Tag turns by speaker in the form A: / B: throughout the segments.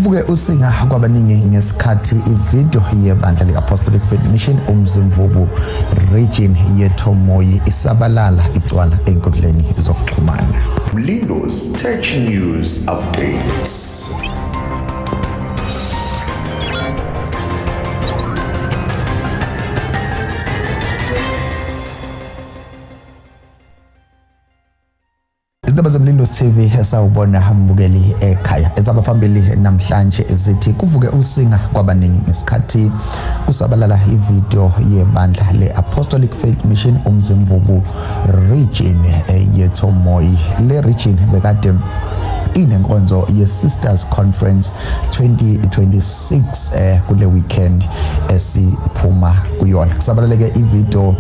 A: Kuvuke usinga kwabaningi ngesikhathi ividiyo yebandla le-Apostolic Faith Mission Umzimvubu region yeThomoyi isabalala igcwala ey'nkundleni zokuxhumana.
B: Mlindo's Tech News Updates.
A: Izindaba zeMlindos TV, esawubona mbukeli ekhaya. Ezaba phambili namhlanje zithi kuvuke usinga kwabaningi ngesikhathi kusabalala ividiyo yebandla le-Apostolic Faith Mission Umzimvubu region yeThomoyi. Le region bekade inenkonzo ye-Sisters Conference 2026 kule weekend esiphuma kuyona. Kusabalaleke ivideo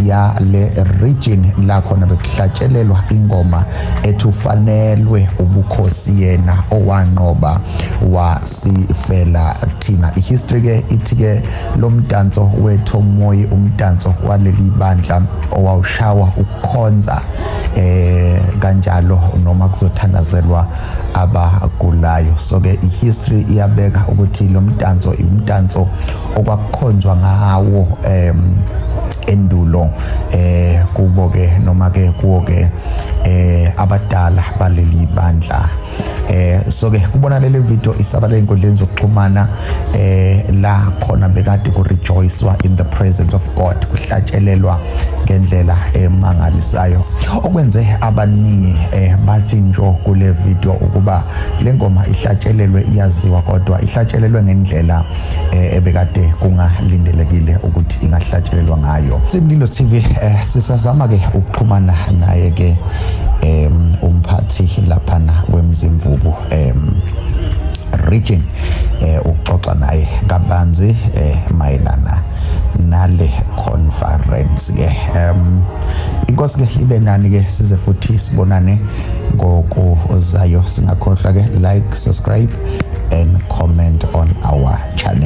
A: ya le region la khona bekuhlatshelelwa ingoma ethi ufanelwe ubukhosi yena owanqoba wasifela thina. Ihistory ke ithi ke lo mdanso wethomoyi, umdanso waleli bandla owawushawa ukukhonza kanjalo noma kuzothandazelwa abagulayo. So ke ihistory iyabeka ukuthi lo mdanso umdanso okwakukhonzwa ngawo endulo kubo ke noma ke kuwo ke abadala baleli bandla. So ke kubona leli video isabala ezinkundleni zokuxhumana la khona bekade ku rejoicewa in the presence of God, kuhlatshelelwa ngendlela emangalisayo, okwenze abaningi bathi njo kule video ukuba le ngoma ihlatshelelwe iyaziwa, kodwa ihlatshelelwe ngendlela ebekade kungalindelekile ukuthi ingahlatshelelwa ngayo. Simlindo TV sisazama ke ukuxhumana naye ke umphathi laphana wemzimvubu region ukuxoxa naye kabanzi mayelana nale conference ke. Inkosi ke ibe nani ke, size futhi sibonane ngokuzayo. Singakhohlwa ke like, subscribe and comment on our channel.